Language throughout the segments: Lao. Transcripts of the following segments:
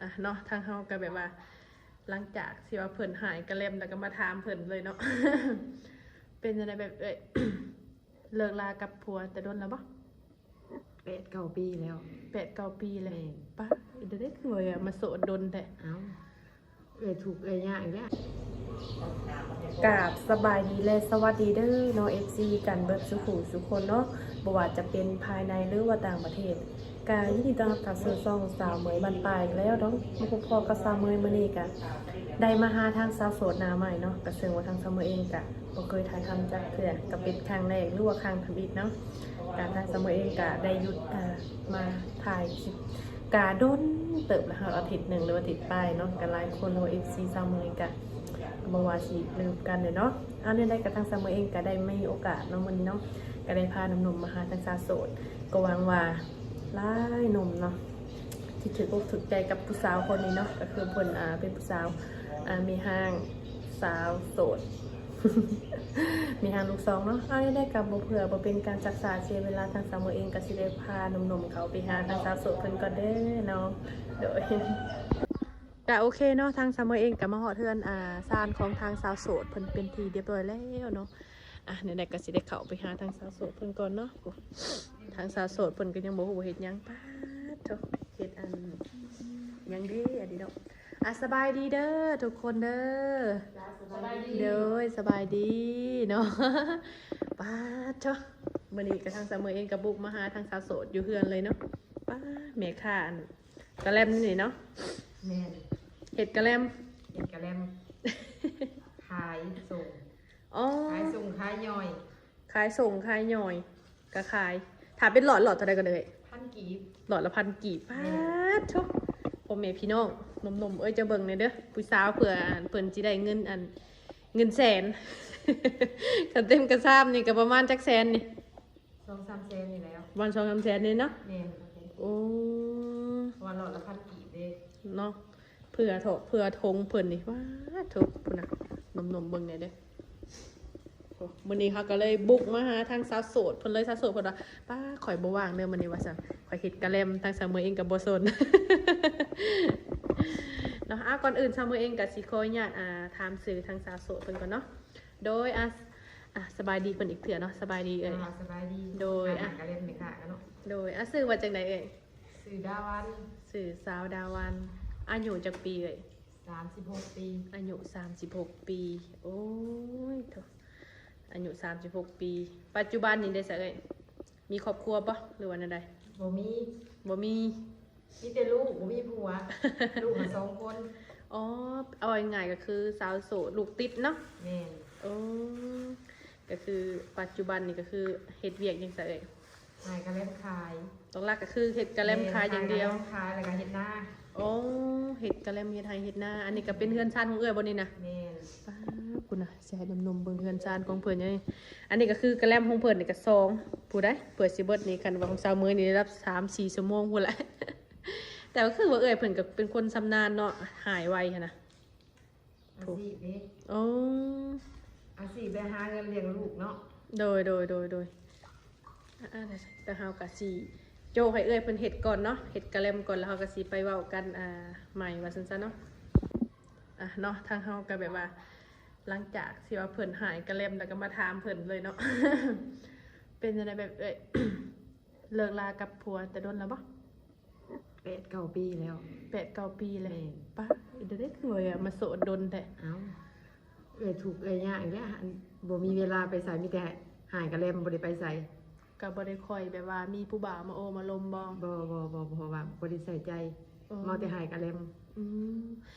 ອ່ະເນາະ ທາງເຮົາກໍແບບວ່າ ຫຼັງຈາກທີ່ວ່າເພິ່ນຫາຍກະແລັມ ແລ້ວກໍມາຖາມເພິ່ນເລີຍເນາະ. ເປັນຈັ່ງໃດແບບເອື້ອຍ ເລີກລາກັບຜົວແຕ່ດົນແລ້ວບໍ່? ແປດເກົ້າປີແລ້ວ. ແປດເກົ້າປີແລ້ວ. ແມ່ນ. ປ້າ ເປັນຈັ່ງໃດຄືວ່າມາໂສດດົນແທ້? ເອົ້າ ເອື້ອຍທຸກເອື້ອຍຍາກອີກແລ້ວ. ກາບສະບາຍດີ ແລະ ສະຫວັດດີເດີເນາະ ເອັຟຊີ ກັນເບິດສູ່ຜູ້ສູ່ຄົນເນາະ ບໍ່ວ່າຈະເປັນພາຍໃນ ຫຼືວ່າຕ່າງປະເທດ ກະຍິນດີຕ້ອນຮັບເຂົ້າສູ່ຊ່ອງສາວເໝີຍບ້ານປ່າອີກແລ້ວເນາະ. ມາພົບພໍ້ກັບສາວເໝີຍມື້ນີ້ກະໄດ້ມາຫາທາງສາວໂສດໜ້າໃໝ່ເນາະ ກະເຊິ່ງວ່າທາງສາວເໝີຍເອງກະບໍ່ເຄີຍຖ່າຍທຳຈັກເທື່ອ ກະເປັນຄັ້ງແລກ ຫຼືວ່າຄັ້ງທຳອິດເນາະ. ກະທາງສາວເໝີຍເອງກະໄດ້ຢຸດ ອ່າ ມາຖ່າຍຄລິບ ກະດົນເຕີບແລ້ວ ຮອດອາທິດໜຶ່ງ ຫຼືອາທິດປາຍເນາະ. ກະຫຼາຍຄົນ ຫຼືວ່າ ເອັຟຊີ ສາວເໝີຍກະບໍ່ວ່າຊິລືມກັນເດ້ເນາະ. ເອົາ ແນວໃດກະທາງສາວເໝີຍເອງກະໄດ້ມີໂອກາດເນາະ ມື້ນີ້ເນາະ ກະໄດ້ພາໜຸ່ມໆມາຫາທາງສາວໂສດ. ກໍຫວັງວ່າຫຼາຍໜຸ່ມເນາະ ທີ່ຖືກອົກຖືກໃຈກັບຜູ້ສາວຄົນນີ້ເນາະ ກໍຄືເພິ່ນ ອ່າ ເປັນຜູ້ສາວ ອ່າ ແມ່ຮ້າງ ສາວໂສດ ແມ່ຮ້າງລູກສອງເນາະ. ເອົາ ແນວໃດກໍບໍ່ເພື່ອບໍ່ເປັນການຊັກຊ້າເສຍເວລາ ທາງສາວເໝີຍເອງກໍຊິໄດ້ພາໜຸ່ມໆເຂົ້າໄປຫາທາງສາວໂສດເພິ່ນກ່ອນເດີເນາະ. ໂດຍ ກະໂອເຄເນາະ ທາງສາວເໝີຍເອງກະມາຮອດເຮືອນ ອ່າ ຊານຂອງທາງສາວໂສດເພິ່ນເປັນທີ່ຮຽບຮ້ອຍແລ້ວເນາະ. ອ່ະ ແນວໃດກໍຊິໄດ້ເຂົ້າໄປຫາທາງສາວໂສດເພິ່ນກ່ອນເນາະ. ທາງສາວໂສດເພິ່ນກໍຍັງບໍ່ຮູ້ເຮັດຫຍັງ. ປາດໂທ້ ເຮັດອັນຫຍັງເດ ອັນນີ້ເນາະ. ອ່ະ ສະບາຍດີເດີທຸກຄົນເດີ. ໂດຍ ສະບາຍດີເນາະ. ປາດໂທ້ ມື້ນີ້ກະທາງສາວເໝີຍເອງກະບຸກມາຫາທາງສາວໂສດຢູ່ເຮືອນເລີຍເນາະ. ປາດ ແມ່ຄ້າອັນກະແລັມນີ້ເນາະ. ແມ່ນ. ເຮັດກະແລັມ ເຮັດກະແລັມ ຂາຍສົ່ງ. ອໍ ຂາຍສົ່ງຂາຍຍ່ອຍ. ຂາຍສົ່ງຂາຍຍ່ອຍກະຂາຍ. ຖ້າເປັນຫຼອດ ຫຼອດເທົ່າໃດກໍໄດ້? ພັນກີບ. ຫຼອດລະພັນກີບ. ແມ່ນ. ປາດໂທ້ ພໍ່ແມ່ພີ່ນ້ອງໜຸ່ມໆເອີຍ ເຈົ້າເບິ່ງແດ່ເດີ ຜູ້ສາວເພື່ອເພິ່ນຊິໄດ້ເງິນອັນ ເງິນແສນ ຄັນເຕັມກະຊາມນີ້ກະປະມານຈັກແສນນີ້? ສອງສາມແສນນີ້ແຫຼະ. ປະມານສອງສາມແສນນີ້ເນາະ. ແມ່ນ. ໂອ້ ເພາະວ່າຫຼອດລະພັນກີບເດ້ເນາະ. ເພື່ອຖອກເພື່ອຖົງເພິ່ນນີ້ ປາດໂທ້ ພຸ້ນນະ ໜຸ່ມໆເບິ່ງແດ່ເດີ. ໂອ້ ມື້ນີ້ເຮົາກໍເລີຍບຸກມາຫາທາງສາວໂສດເພິ່ນເລີຍ. ສາວໂສດເພິ່ນວ່າ ປ້າ ຂ້ອຍບໍ່ວ່າງເດີມື້ນີ້ວ່າຊັ້ນ ຂ້ອຍເຮັດກະແລັມ. ທາງສາວເໝີຍເອງກໍບໍ່ສົນເນາະ. ອ່າ ກ່ອນອື່ນສາວເໝີຍເອງກໍຊິຂໍອະນຸຍາດ ອ່າ ຖາມຊື່ທາງສາວໂສດເພິ່ນກ່ອນເນາະ. ໂດຍ ອ່າ ອ່າ ສະບາຍດີເພິ່ນອີກເທື່ອເນາະ. ສະບາຍດີເອີຍ. ອ່າ ສະບາຍດີ. ໂດຍ ອ່າ ກະແລັມແມ່ຄ້າເນາະ. ໂດຍ ອ່າ ຊື່ວ່າຈັ່ງໃດເອີຍ? ຊື່ດາວັນ. ຊື່ສາວດາວັນ. ອາຍຸຈັກປີເອີຍ? ສາມສິບຫົກປີ. ອາຍຸສາມສິບຫົກປີ. ໂອ້ຍໂທ້ ອາຍຸສາມສິບຫົກປີ. ປັດຈຸບັນນີ້ເດຊະເອີຍ ມີຄອບຄົວບໍ່ ຫຼືວ່າແນວໃດ? ບໍ່ມີ. ບໍ່ມີ. ມີແຕ່ລູກ ບໍ່ມີຜົວ. ລູກຫາສອງຄົນ. ອໍ ເອົາງ່າຍໆກໍຄືສາວໂສດ ລູກຕິດເນາະ. ແມ່ນ. ໂອ້ ກໍຄືປັດຈຸບັນນີ້ກໍຄືເຮັດວຽກຫຍັງຊະເອີຍ? ຂາຍກະແລັມຂາຍ. ຫຼັກໆກໍຄືເຮັດກະແລັມຂາຍຢ່າງດຽວ. ແມ່ນ ຂາຍກະແລັມຂາຍ ແລ້ວກໍເຮັດນາ. ໂອ້ ເຮັດກະແລັມ ເຮັດໄຮ່ເຮັດນາ. ອັນນີ້ກໍເປັນເຮືອນຊານຂອງເອື້ອຍບໍ່ນີ້ນະ? ແມ່ນ. ປ້າ ພຸ້ນນະ ຊິໃຫ້ໜຸ່ມໆເບິ່ງເຮືອນຊານຂອງເພິ່ນ. ອັນນີ້ກໍຄືກະແລັມຂອງເພິ່ນນີ້ກໍສອງ ຜູ້ໃດ ເພື່ອຊິເບິດນີ້ ຄັນວ່າຂອງສາວເໝີຍນີ້ໄດ້ຮັບສາມສີ່ຊົ່ວໂມງພຸ້ນລະ. ແຕ່ວ່າຄືວ່າເອື້ອຍເພິ່ນກໍເປັນຄົນຊຳນານເນາະ ຫາຍໄວຫັ້ນນະ. ອາຊີບເດ້. ໂອ້ ອາຊີບໄດ້ຫາເງິນລ້ຽງລູກເນາະ. ໂດຍ ໂດຍ ໂດຍ ໂດຍ. ອ່າ ແຕ່ເຮົາກໍຊິໂຈະໃຫ້ເອື້ອຍເພິ່ນເຮັດກ່ອນເນາະ ເຮັດກະແລັມກ່ອນ ແລ້ວເຮົາກໍຊິໄປເວົ້າກັນ ອ່າ ໃໝ່ວ່າຊັ້ນຊະເນາະ. ອ່ະເນາະ ທາງເຮົາກໍແບບວ່າ ຫຼັງຈາກທີ່ວ່າເພິ່ນຫາຍກະແລັມ ແລ້ວກໍມາຖາມເພິ່ນເລີຍເນາະ. ເປັນຈັ່ງໃດແບບເອື້ອຍ ເລີກລາກັບຜົວແຕ່ດົນແລ້ວບໍ່? ແປດເກົ້າປີແລ້ວ. ແປດເກົ້າປີແລ້ວ. ແມ່ນ. ປ້າ ເປັນຈັ່ງໃດຄືວ່າມາໂສດດົນແທ້? ເອົ້າ ເອື້ອຍທຸກເອື້ອຍຍາກອີກແລ້ວ ອັນ ບໍ່ມີເວລາໄປໃສ ມີແຕ່ຫາຍກະແລັມ ບໍ່ໄດ້ໄປໃສ. ກໍບໍ່ໄດ້ຄ່ອຍແບບວ່າມີຜູ້ບ່າວມາໂອ້ມາລົມບໍ່? ບໍ່ ບໍ່ ບໍ່ ເພາະວ່າບໍ່ໄດ້ໃສ່ໃຈ. ອໍ ເມົາແຕ່ຫາຍກະແລັມ. ອືມ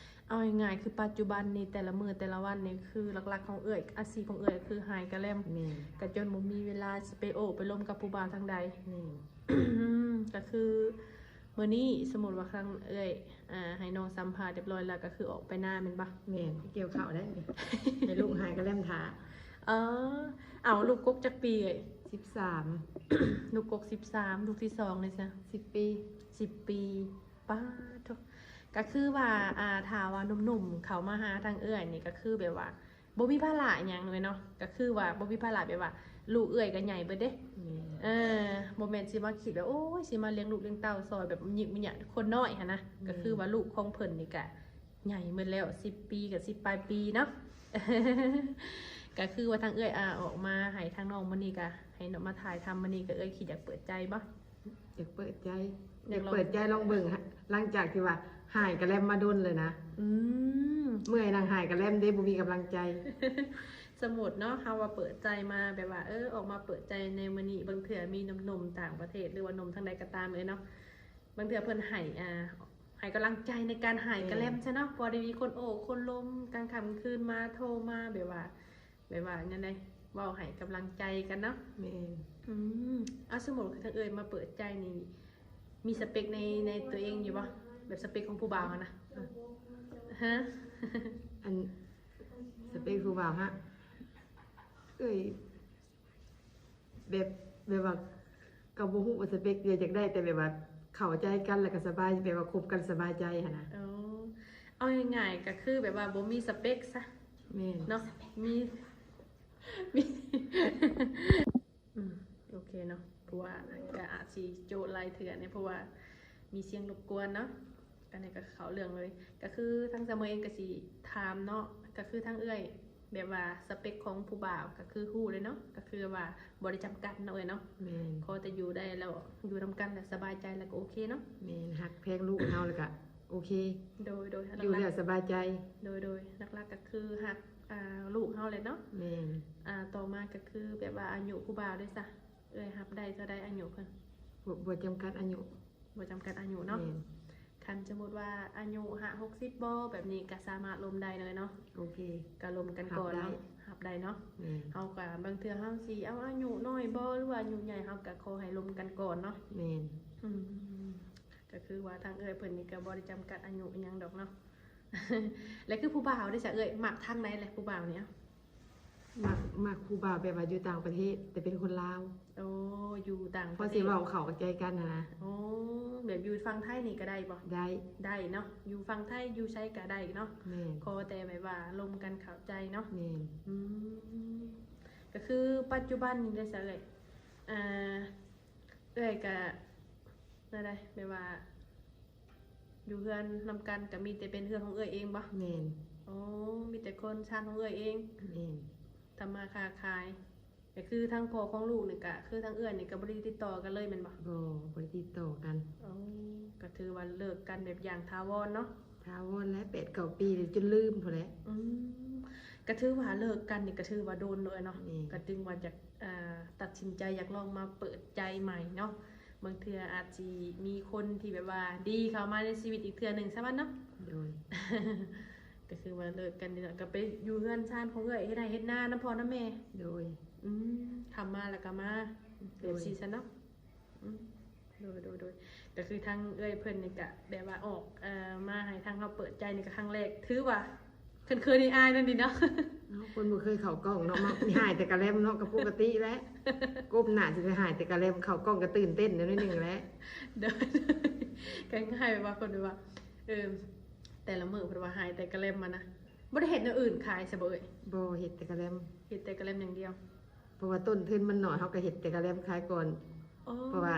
ເອົາງ່າຍໆ ຄືປັດຈຸບັນນີ້ ແຕ່ລະມື້ແຕ່ລະວັນນີ້ ຄືຫຼັກໆຂອງເອື້ອຍ ອາຊີບຂອງເອື້ອຍຄືຫາຍກະແລັມ. ແມ່ນ. ກະຈົນບໍ່ມີເວລາຊິໄປໂອ້ໄປລົມກັບຜູ້ບ່າວທາງໃດ. ແມ່ນ. ກໍຄື ມື້ນີ້ສົມມຸດວ່າທາງເອື້ອຍ ອ່າ ໃຫ້ນ້ອງສຳພາດຮຽບຮ້ອຍແລ້ວ ກໍຄືອອກໄປນາແມ່ນບໍ່? ແມ່ນ ກ່ຽວເຂົ້າໄດ້ນີ້ ໃຫ້ລູກຫາຍກະແລັມຖ້າ. ເອີ ເອົາ ລູກກົກຈັກປີເອື້ອຍ? ສິບສາມ. ລູກກົກສິບສາມ. ລູກທີສອງເດຊະ? ສິບປີ. ສິບປີ. ປາດໂທ້ ກໍຄືວ່າ ອ່າ ຖ້າວ່າໜຸ່ມໆເຂົ້າມາຫາທາງເອື້ອຍນີ້ ກໍຄືແບບວ່າ ບໍ່ມີພາລະຫຍັງເລີຍເນາະ ກໍຄືວ່າບໍ່ມີພາລະ ແບບວ່າ ລູກເອື້ອຍກໍໃຫຍ່ເບິດເດ້. ແມ່ນ ເອີ ບໍ່ແມ່ນຊິມາຄິດວ່າ ໂອ້ຍ ຊິມາລ້ຽງລູກລ້ຽງເຕົ້າຊ່ອຍ ແບບຍິກມິຍະຄົນນ້ອຍຫັ້ນນະ. ແມ່ນ ກໍຄືວ່າລູກຂອງເພິ່ນນີ້ກໍໃຫຍ່ໝົດແລ້ວ ສິບປີ ກໍສິບປາຍປີເນາະ. ກໍຄືວ່າທາງເອື້ອຍ ອາ ອອກມາໃຫ້ທາງນ້ອງມື້ນີ້ ກໍໃຫ້ນ້ອງມາຖ່າຍທຳມື້ນີ້ ກໍເອື້ອຍຄິດຢາກເປີດໃຈບໍ່? ຢາກເປີດໃຈ ຢາກລອງ ຢາກເປີດໃຈລອງເບິ່ງ ຫຼັງຈາກທີ່ວ່າຫາຍກະແລັມມາດົນເລີຍນະ. ອືມ ເມື່ອຍນັ່ງຫາຍກະແລັມເດ້ ບໍ່ມີກຳລັງໃຈ. ສົມມຸດເນາະ ເຮົາວ່າເປີດໃຈມາ ແບບວ່າ ເອີ ອອກມາເປີດໃຈໃນມື້ນີ້ ບາງເທື່ອມີໜຸ່ມໆຕ່າງປະເທດ ຫຼືວ່າໜຸ່ມທາງໃດກໍຕາມເລີຍເນາະ ບາງເທື່ອເພິ່ນໃຫ້ ອ່າ ໃຫ້ກຳລັງໃຈໃນການຫາຍກະແລັມ ແມ່ນ ຊະເນາະ ພໍໄດ້ມີຄົນໂອ້ຄົນລົມ ກາງຄ່ຳກາງຄືນມາໂທມາ ແບບວ່າ ແບບວ່າແນວໃດ ເວົ້າໃຫ້ກຳລັງໃຈກັນເນາະ. ແມ່ນ ອືມ ເອົາ ສົມມຸດຄືທາງເອື້ອຍມາເປີດໃຈນີ້ ມີສະເປັກໃນ ໃນຕົວເອງຢູ່ບໍ່? ແບບສະເປັກຂອງຜູ້ບ່າວຫັ້ນນະ. ຮະ? ອັນ ສະເປັກຜູ້ບ່າວຫະ ເອື້ອຍ ແບບ ແບບວ່າກໍບໍ່ຮູ້ວ່າສະເປັກ ຢາກໄດ້ແຕ່ແບບວ່າເຂົ້າໃຈກັນ ແລ້ວກໍສະບາຍ ແບບວ່າຄົບກັນສະບາຍໃຈຫັ້ນນະ. ອໍ ເອົາງ່າຍໆກໍຄືແບບວ່າບໍ່ມີສະເປັກຊະ. ແມ່ນ ເນາະ ມີ ມີ ອືມ ໂອເຄເນາະ ເພາະວ່າກໍອາດຊິໂຈະຫຼາຍເທື່ອເນາະ ເພາະວ່າມີສຽງລົບກວນເນາະ. ອັນນີ້ກໍເຂົ້າເລື່ອງເລີຍ ກໍຄືທາງສະເໝີເອງກໍຊິຖາມເນາະ ກໍຄືທາງເອື້ອຍ ແບບວ່າສະເປັກຂອງຜູ້ບ່າວກໍຄືຮູ້ເລີຍເນາະ ກໍຄືວ່າບໍ່ໄດ້ຈຳກັດເນາະເອື້ອຍເນາະ. ແມ່ນ ຂໍແຕ່ຢູ່ໄດ້ແລ້ວ ຢູ່ນຳກັນແລ້ວສະບາຍໃຈແລ້ວກໍໂອເຄເນາະ. ແມ່ນ ຮັກແພງລູກເຮົາແລ້ວກໍໂອເຄ. ໂດຍ ໂດຍ ຢູ່ແລ້ວສະບາຍໃຈ. ໂດຍ ໂດຍ ຫຼັກໆກໍຄືຮັກ ອ່າ ລູກເຮົາແຫຼະເນາະ. ແມ່ນ ອ່າ ຕໍ່ມາກໍຄືແບບວ່າອາຍຸຜູ້ບ່າວເດ້ຊະ ເອື້ອຍຮັບໄດ້ເທົ່າໃດອາຍຸເພິ່ນ? ບໍ່ ບໍ່ຈຳກັດອາຍຸ. ບໍ່ຈຳກັດອາຍຸເນາະ. ແມ່ນ ຄັນສົມມຸດວ່າອາຍຸຫ້າຫົກສິບບໍ່ ແບບນີ້ກໍສາມາດລົມໄດ້ເລີຍເນາະ. ໂອເຄ ກໍລົມກັນກ່ອນເນາະ ຮັບໄດ້ ຮັບໄດ້ເນາະ. ແມ່ນ ເຮົາກໍບາງເທື່ອເຮົາຊິເອົາອາຍຸນ້ອຍບໍ່ ຫຼືວ່າອາຍຸໃຫຍ່ ເຮົາກໍຂໍໃຫ້ລົມກັນກ່ອນເນາະ. ແມ່ນ ອືມ ກໍຄືວ່າທາງເອື້ອຍເພິ່ນນີ້ກໍບໍ່ໄດ້ຈຳກັດອາຍຸອີ່ຫຍັງດອກເນາະ. ແລ້ວຄືຜູ້ບ່າວເດ້ຊະເອື້ອຍ ມັກທາງໃດແຫຼະຜູ້ບ່າວນີ້? ມັກ ມັກຜູ້ບ່າວແບບວ່າຢູ່ຕ່າງປະເທດ ແຕ່ເປັນຄົນລາວ. ໂອ້ ຢູ່ຕ່າງປະເທດ ພໍຊິເວົ້າເຂົ້າໃຈກັນຫັ້ນນະ. ໂອ້ ແບບຢູ່ຝັ່ງໄທນີ້ກໍໄດ້ບໍ່? ໄດ້ ໄດ້ເນາະ ຢູ່ຝັ່ງໄທຢູ່ໃສກໍໄດ້ເນາະ. ແມ່ນ ຂໍແຕ່ແບບວ່າລົມກັນເຂົ້າໃຈເນາະ. ແມ່ນ ອືມ ກໍຄືປັດຈຸບັນນີ້ເດ້ຊະເອື້ອຍ ອ່າ ເອື້ອຍກໍແນວໃດ ແບບວ່າ ຢູ່ເຮືອນນຳກັນກໍມີແຕ່ເປັນເຮືອນຂອງເອື້ອຍເອງບໍ່? ແມ່ນ ໂອ້ ມີແຕ່ເຮືອນຊານຂອງເອື້ອຍເອງ. ແມ່ນ ທຳມາຄ້າຂາຍ ກໍຄືທາງພໍ່ຂອງລູກນີ້ກໍຄືທາງເອື້ອຍນີ້ກໍບໍ່ໄດ້ຕິດຕໍ່ກັນເລີຍແມ່ນບໍ່? ບໍ່ ບໍ່ໄດ້ຕິດຕໍ່ກັນ. ໂອ້ ກໍຖືວ່າເລີກກັນແບບຢ່າງຖາວອນເນາະ. ຖາວອນແຫຼະ ແປດເກົ້າປີແລ້ວ ຈົນລືມພຸ້ນແຫຼະ. ອືມ ກໍຖືວ່າເລີກກັນນີ້ກໍຖືວ່າດົນເລີຍເນາະ. ແມ່ນ ກໍຈຶ່ງວ່າຈະ ອ່າ ຕັດສິນໃຈຢາກລອງມາເປີດໃຈໃໝ່ເນາະ ບາງເທື່ອອາດຊິມີຄົນທີ່ແບບວ່າດີເຂົ້າມາໃນຊີວິດອີກເທື່ອໜຶ່ງຊະມັນເນາະ. ໂດຍ ກໍຄືວ່າເລີກກັນນີ້ເນາະ ກໍໄປຢູ່ເຮືອນຊານຂອງເອື້ອຍ ເຮັດໄຮ່ເຮັດນານຳພໍ່ນຳແມ່. ໂດຍ ອືມ ຄ່ຳມາແລ້ວກໍມາ ໂດຍ ແບບຊີ້ຊະເນາະ. ອືມ ໂດຍ ໂດຍ ໂດຍ ກໍຄືທາງເອື້ອຍເພິ່ນນີ້ກະແບບວ່າອອກ ເອີ ມາໃຫ້ທາງເຮົາເປີດໃຈນີ້ກະຄັ້ງແລກ ຖືວ່າເຂີນໆ ອາຍໆ ນັ້ນເດເນາະ. ເນາະ ຄົນບໍ່ເຄີຍເຂົ້າກ້ອງເນາະ ມັກມີຫາຍແຕ່ກະແລັມເນາະ ກະປົກກະຕິແຫຼະ ກົ້ມໜ້າຊິໄດ້ຫາຍແຕ່ກະແລັມ ເຂົ້າກ້ອງກະຕື່ນເຕັ້ນໜ້ອຍໜຶ່ງແຫຼະ. ໂດຍ ກໍຄ້າຍໆ ແບບວ່າເພິ່ນແບບວ່າ ເອີ ແຕ່ລະມື້ເພິ່ນວ່າຫາຍແຕ່ກະແລັມຫັ້ນນະ ບໍ່ໄດ້ເຮັດແນວອື່ນຂາຍຊະບໍ່ເອີຍ? ບໍ່ ເຮັດແຕ່ກະແລັມ ເຮັດແຕ່ກະແລັມຢ່າງດຽວ. ເພາະວ່າຕົ້ນທຶນມັນໜ້ອຍ ເຮົາກໍເຮັດແຕ່ກະແລັມຂາຍກ່ອນ. ອໍ ເພາະວ່າ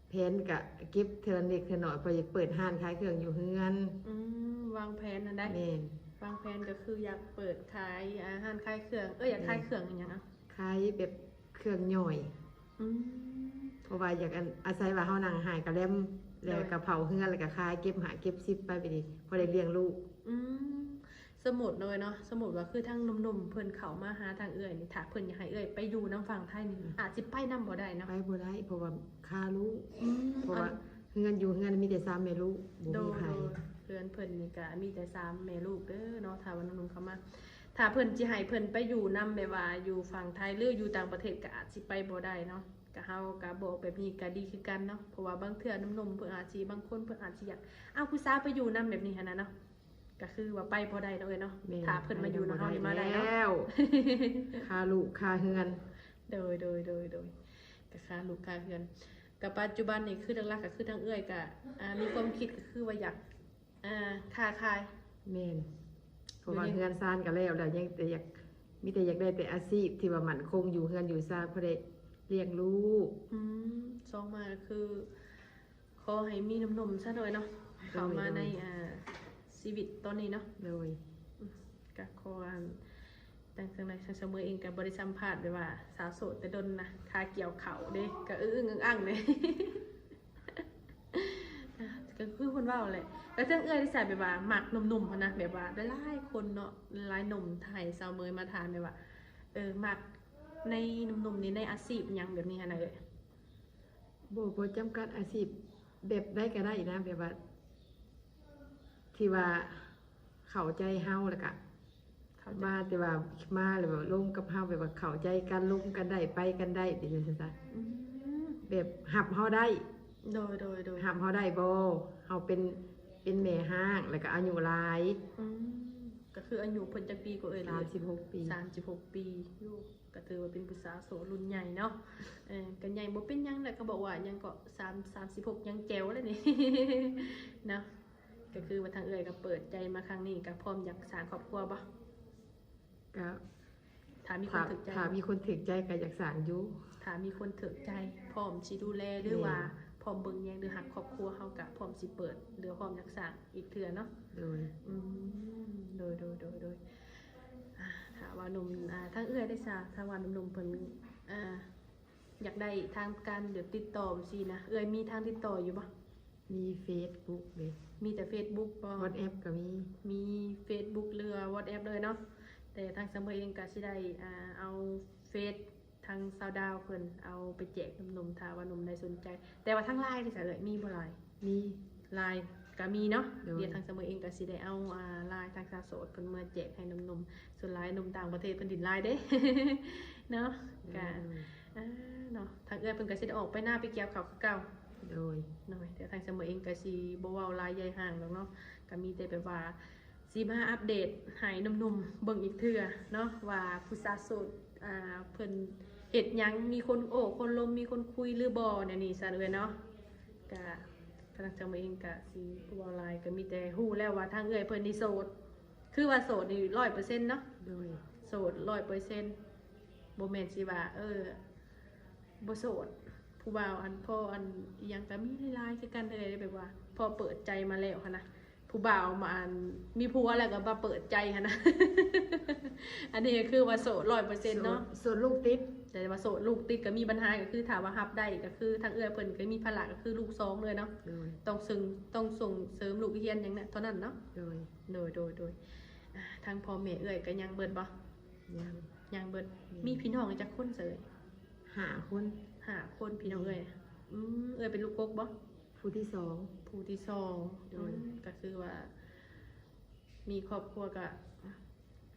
ແຜນກະເກັບເທື່ອເລັກເທື່ອໜ້ອຍ ເພື່ອຢາກເປີດຮ້ານຂາຍເຄື່ອງຢູ່ເຮືອນ. ອືມ ວາງແຜນຫັ້ນໃດ໋. ແມ່ນ ວາງແຜນກໍຄືຢາກເປີດຂາຍ ອາ ຮ້ານຂາຍເຄື່ອງ ເອີ ຢາກຂາຍ ແມ່ນ ເຄື່ອງອີ່ຫຍັງອະ? ຂາຍແບບເຄື່ອງຫຍ່ອຍ. ອືມ ເພາະວ່າຢາກ ອັນ ອາໄສວ່າເຮົານັ່ງຫາຍກະແລັມ ແລ້ວ ໂດຍ ກະເຜົາເຮືອນ ແລ້ວກະຂາຍ ເກັບຫ້າເກັບສິບໄປ ແບບນີ້ ພໍໄດ້ລ້ຽງລູກ. ອືມ ສົມມຸດເນາະ ເນາະ ສົມມຸດວ່າຄືທາງໜຸ່ມໆ ເພິ່ນເຂົ້າມາຫາທາງເອື້ອຍນີ້ ຖ້າເພິ່ນຢາກໃຫ້ເອື້ອຍໄປຢູ່ນຳຝັ່ງໄທນີ້ ອືມ ອາດຊິໄປນຳບໍ່ໄດ້ເນາະ? ໄປບໍ່ໄດ້ ເພາະວ່າຄາລູກ. ອືມ ເພາະວ່າ ອັນ ເຮືອນຢູ່ເຮືອນມີແຕ່ສາມແມ່ລູກ ບໍ່ມີໃຜ. ໂດຍ ໂດຍ ເຮືອນເພິ່ນນີ້ກະມີແຕ່ສາມແມ່ລູກເດີເນາະ ຖ້າວ່າໜຸ່ມໆ ເຂົ້າມາ ຖ້າເພິ່ນຊິໃຫ້ເພິ່ນໄປຢູ່ນຳ ແບບວ່າຢູ່ຝັ່ງໄທ ຫຼືຢູ່ຕ່າງປະເທດ ກະອາດຊິໄປບໍ່ໄດ້ເນາະ. ກະເຮົາກະບອກແບບນີ້ກະດີຄືກັນເນາະ ເພາະວ່າບາງເທື່ອໜຸ່ມໆ ເພິ່ນອາດຊິ ບາງຄົນເພິ່ນອາດຊິຢາກເອົາຜູ້ສາວໄປຢູ່ນຳ ແບບນີ້ຫັ້ນນະເນາະ. ກະຄືວ່າໄປບໍ່ໄດ້ເນາະເອື້ອຍເນາະ. ແມ່ນ ຖ້າເພິ່ນມາຢູ່ນຳເຮົານີ້ມາໄດ້ເນາະ ຄາລູກຄາເຮືອນ. ໂດຍ ໂດຍ ໂດຍ ໂດຍ ກະຄາລູກຄາເຮືອນ. ກະປັດຈຸບັນນີ້ຄືຫຼັກໆ ກະຄືທາງເອື້ອຍກະ ອ່າ ມີຄວາມຄິດກະຄືວ່າຢາກ ອ່າ ຄ້າຂາຍ. ແມ່ນ ເພາະວ່າເຮືອນຊານກະແລ້ວແລ້ວ ຍັງແຕ່ຢາກ ມີແຕ່ຢາກໄດ້ແຕ່ອາຊີບທີ່ວ່າໝັ້ນຄົງ ຢູ່ເຮືອນຢູ່ຊານ ພໍໄດ້ລ້ຽງລູກ. ອືມ ສອງມາກໍຄື ຂໍໃຫ້ມີໜຸ່ມໆຊະໜ້ອຍເນາະ ໂດຍ ເຂົ້າມາໃນ ໂດຍ ອ່າ ຊີວິດຕອນນີ້ເນາະ. ໂດຍ ອືມ ກໍຂໍອັນ ຈັ່ງ ຈັ່ງໃດ ທາງສາວເມຍເອງກໍບໍ່ໄດ້ສຳພາດແບບວ່າສາວໂສດແຕ່ດົນນະ ຄາກ່ຽວເຂົ້າເດ້ ກໍອຶ້ງໆອັງໆເດ້. ອ່າ ກໍຄືເພິ່ນເວົ້າແຫຼະ ແລ້ວທາງເອື້ອຍໄດ້ສາ ແບບວ່າມັກໜຸ່ມໆຫັ້ນນະ ແບບວ່າຫຼາຍໆຄົນເນາະ ຫຼາຍໆໜຸ່ມ ຖ້າໃຫ້ສາວເມຍມາຖາມແບບວ່າ ເອີ ມັກໃນໜຸ່ມໆນີ້ ໃນອາຊີບຫຍັງແບບນີ້ຫັ້ນນະເອື້ອຍ? ບໍ່ ບໍ່ຈຳກັດອາຊີບ ແບບໃດກໍໄດ້ນະ ແບບວ່າ ທີ່ວ່າເຂົ້າໃຈເຮົາ ແລ້ວກະ ເຂົ້າໃຈ ມາແຕ່ວ່າ ມາແລ້ວແບບລົມກັບເຮົາ ແບບວ່າເຂົ້າໃຈກັນ ລົມກັນໄດ້ ໄປກັນໄດ້ ເປັນຈັ່ງຊັ້ນຊະ. ອືມ ແບບຮັບເຮົາໄດ້ ໂດຍ ໂດຍ ໂດຍ ຮັບເຮົາໄດ້ບໍ່? ເຮົາເປັນ ເປັນແມ່ຮ້າງ ແລ້ວກະອາຍຸຫຼາຍ. ອືມ ກໍຄືອາຍຸເພິ່ນຈັກປີກວ່າເອື້ອຍ? ສາມສິບຫົກປີ. ສາມສິບຫົກປີ ໂອ້ ກໍຖືວ່າເປັນຜູ້ສາວໂສດລຸ້ນໃຫຍ່ເນາະ. ເອີ ກໍໃຫຍ່ບໍ່ເປັນຫຍັງແຫຼະ ເຂົາບອກວ່າຫຍັງເກາະ ສາມ ສາມສິບຫົກຍັງແຈວເລີຍນີ້ເນາະ. ກໍຄືວ່າທາງເອື້ອຍກໍເປີດໃຈມາຄັ້ງນີ້ ກໍພ້ອມຢາກສ້າງຄອບຄົວບໍ່? ກໍ ຖ້າມີຄົນຖືກໃຈ ຖ້າມີຄົນຖືກໃຈກໍຢາກສ້າງຢູ່. ຖ້າມີຄົນຖືກໃຈ ພ້ອມຊິດູແລ ຫຼື ແມ່ນ ວ່າພ້ອມເບິ່ງແຍງ ຫຼື ຮັກຄອບຄົວ ເຮົາກໍພ້ອມຊິເປີດ ຫຼື ພ້ອມຢາກສ້າງອີກເທື່ອເນາະ. ໂດຍ ອືມ ໂດຍ ໂດຍ ໂດຍ ໂດຍ ອ່າ ຖ້າວ່າໜຸ່ມ ອ່າ ທາງເອື້ອຍໄດ້ຊາ ຖ້າວ່າໜຸ່ມໆເພິ່ນ ອ່າ ຢາກໄດ້ທາງການແບບຕິດຕໍ່ຊີ້ນະ ເອື້ອຍມີທາງຕິດຕໍ່ຢູ່ບໍ່? ມີເຟສບຸກເດ້. ມີແຕ່ເຟສບຸກບໍ່? ວອດແອັບກໍມີ. ມີເຟສບຸກ ຫຼືວ່າວອດແອັບເລີຍເນາະ. ແຕ່ທາງສາວເມຍເອງກໍຊິໄດ້ ອ່າ ເອົາເຟສທາງສາວດາວເພິ່ນເອົາໄປແຈກໜຸ່ມໆ ຖ້າວ່າໜຸ່ມໃດສົນໃຈ. ແຕ່ວ່າທາງລາຍເດຊະເອື້ອຍ ມີບໍ່ລາຍ? ມີ ລາຍກໍມີເນາະ. ໂດຍ ດຽວທາງສາວເມຍເອງກໍຊິໄດ້ເອົາ ອ່າ ລາຍທາງສາວໂສດເພິ່ນມາແຈກໃຫ້ໜຸ່ມໆ. ສ່ວນຫຼາຍໜຸ່ມຕ່າງປະເທດເພິ່ນດິນຫຼາຍເດ້ເນາະ. ໂດຍ ກໍ ອ່າ ເນາະ ທາງເອື້ອຍເພິ່ນກໍຊິໄດ້ອອກໄປນາໄປກ່ຽວເຂົ້າຄືເກົ່າ. ໂດຍ ໂດຍ ແຕ່ທາງສາວເມຍເອງກໍຊິບໍ່ເວົ້າຫຼາຍໃຫຍ່ຫ້າງດອກເນາະ ກໍມີແຕ່ແບບວ່າຊິມາອັບເດດໃຫ້ໜຸ່ມໆເບິ່ງອີກເທື່ອເນາະ ວ່າຜູ້ສາວໂສດ ອ່າ ເພິ່ນເຮັດຫຍັງ ມີຄົນໂອ້ຄົນລົມ ມີຄົນຄຸຍຫຼືບໍ່ ແນວນີ້ຊັ້ນເອື້ອຍເນາະ. ກໍ ທາງສາວເມຍເອງກໍຊິບໍ່ເວົ້າຫຼາຍ ກໍມີແຕ່ຮູ້ແລ້ວວ່າທາງເອື້ອຍເພິ່ນນີ້ໂສດ ຄືວ່າໂສດນີ້ຮ້ອຍເປີເຊັນເນາະ. ໂດຍ ໂສດຮ້ອຍເປີເຊັນ ບໍ່ແມ່ນຊິວ່າ ເອີ ບໍ່ໂສດ ຜູ້ບ່າວອັນ ພໍອັນ ອີ່ຫຍັງກໍມີຫຼາຍໆຄືກັນເດ້ ແບບວ່າພໍເປີດໃຈມາແລ້ວຫັ້ນນະ ຜູ້ບ່າວມາອັນ ມີຜົວແລ້ວກໍມາເປີດໃຈຫັ້ນນະ. ອັນນີ້ກໍຄືວ່າໂສດຮ້ອຍເປີເຊັນເນາະ. ໂສດ ໂສດລູກຕິດ ແຕ່ວ່າໂສດລູກຕິດກໍມີບັນຫາ ກໍຄືຖ້າວ່າຮັບໄດ້ກໍຄືທາງເອື້ອຍເພິ່ນກໍມີພາລະກໍຄືລູກສອງເລີຍເນາະ. ໂດຍ ຕ້ອງເສີມ ຕ້ອງສົ່ງເສີມລູກຮຽນຫຍັງນະ ເທົ່ານັ້ນເນາະ. ໂດຍ ໂດຍ ໂດຍ ໂດຍ ອ່າ ທາງພໍ່ແມ່ເອື້ອຍກໍຍັງເບິດບໍ່? ຍັງ ຍັງເບິດ. ແມ່ນ ມີພີ່ນ້ອງຈັກຄົນເອື້ອຍ? ຫ້າຄົນ. ຫ້າຄົນ ພີ່ນ້ອງເອື້ອຍ. ອືມ ເອື້ອຍເປັນລູກກົກບໍ່? ຜູ້ທີສອງ. ຜູ້ທີສອງ. ໂດຍ ອືມ ກໍຄືວ່າ ມີຄອບຄົວກະ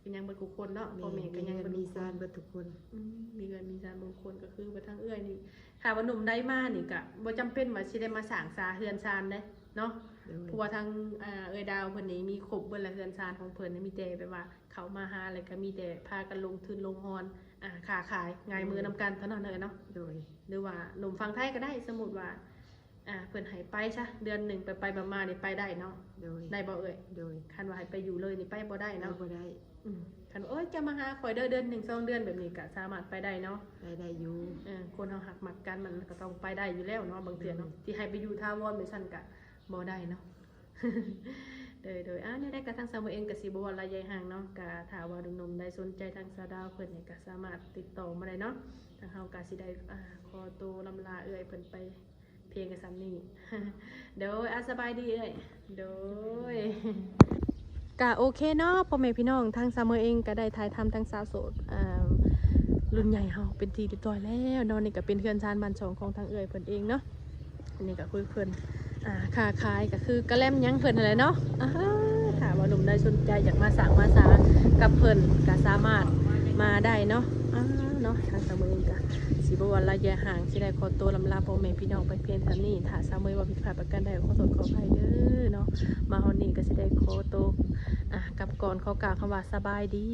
ກະຍັງເບິດທຸກຄົນເນາະ. ແມ່ນ ພໍ່ແມ່ກະຍັງເບິດ ມີເຮືອນມີຊານເບິດທຸກຄົນ. ອືມ ມີເຮືອນມີຊານເບິດທຸກຄົນ ກະຄືວ່າທາງເອື້ອຍນີ້ ຖ້າວ່າໜຸ່ມໃດມານີ້ກະບໍ່ຈຳເປັນວ່າຊິໄດ້ມາສ້າງຊາເຮືອນຊານເດ້ເນາະ. ໂດຍ ເພາະວ່າທາງ ອ່າ ເອື້ອຍດາວເພິ່ນນີ້ມີຄົບເບິດລະ ເຮືອນຊານຂອງເພິ່ນ ມີແຕ່ແບບວ່າເຂົ້າມາຫາແລ້ວກະມີແຕ່ພາກັນລົງທຶນລົງຮອນ ອ່າ ຄ້າຂາຍ ງ່າຍມືນຳກັນເທົ່ານັ້ນເລີຍເນາະ. ໂດຍ ຫຼືວ່າໜຸ່ມຝັ່ງໄທກະໄດ້ ສົມມຸດວ່າ ອ່າ ເພິ່ນໃຫ້ໄປຊະ ເດືອນໜຶ່ງໄປໆມາໆນີ້ໄປໄດ້ເນາະ. ໂດຍ ໄດ້ບໍ່ເອື້ອຍ? ໂດຍ ຄັນວ່າໃຫ້ໄປຢູ່ເລີຍນີ້ໄປບໍ່ໄດ້ເນາະ. ໄປບໍ່ໄດ້. ອືມ ຄັນວ່າ ໂອ້ຍ ຈະມາຫາຂ້ອຍເດີ ເດືອນໜຶ່ງສອງເດືອນ ແບບນີ້ກະສາມາດໄປໄດ້ເນາະ. ໄປໄດ້ຢູ່. ເອີ ຄົນເຮົາຮັກມັກກັນ ມັນກໍຕ້ອງໄປໄດ້ຢູ່ແລ້ວເນາະ ບາງເທື່ອເນາະ. ໂດຍ ຊິໃຫ້ໄປຢູ່ຖາວອນແບບຊັ້ນກະບໍ່ໄດ້ເນາະ. ໂດຍ ໂດຍ ອ່າ ແນວໃດກະທາງສາວເມຍເອງກະຊິບໍ່ເວົ້າຫຼາຍໃຫຍ່ຫ້າງເນາະ ກະຖ້າວ່າໜຸ່ມໆໃດສົນໃຈທາງສາວດາວເພິ່ນນີ້ກະສາມາດຕິດຕໍ່ມາໄດ້ເນາະ. ທາງເຮົາກະຊິໄດ້ ອ່າ ຂໍໂຕລຳລາເອື້ອຍເພິ່ນໄປ ພຽງແຕ່ສ່ຳນີ້. ໂດຍ ອາ ສະບາຍດີເອື້ອຍ. ໂດຍ ກະໂອເຄເນາະ ພໍ່ແມ່ພີ່ນ້ອງ ທາງສາວເມຍເອງກະໄດ້ຖ່າຍທຳທາງສາວໂສດ ອ່າ ລຸ້ນໃຫຍ່ເຮົາເປັນທີ່ຮຽບຮ້ອຍແລ້ວເນາະ. ນີ້ກະເປັນເຮືອນຊານບ້ານຊ່ອງຂອງທາງເອື້ອຍເພິ່ນເອງເນາະ. ອັນນີ້ກະຄືເພິ່ນ ອ່າ ຄ້າຂາຍກະຄືກະແລັມຫຍັງເພິ່ນຫັ້ນແຫຼະເນາະ. ອ່າ ຖ້າວ່າໜຸ່ມໃດສົນໃຈຢາກມາສ້າງມາສາກັບເພິ່ນກະສາມາດມາໄດ້ເນາະ. ອ່າ ເນາະ ທາງສາວເມຍເອງກະຊິບໍ່ວ່າລະຍະຫ່າງ ຊິໄດ້ຂໍໂຕລຳລາພໍ່ແມ່ພີ່ນ້ອງໄປພຽງເທົ່ານີ້. ຖ້າສາວເມຍເວົ້າຜິດພາດປະການໃດ ຂໍໂທດຂໍອະໄພເດີເນາະ. ມາຮອດນີ້ກະຊິໄດ້ຂໍໂຕ ອ່າ ກັບກ່ອນ ຂໍກ່າວຄຳວ່າສະບາຍດີ.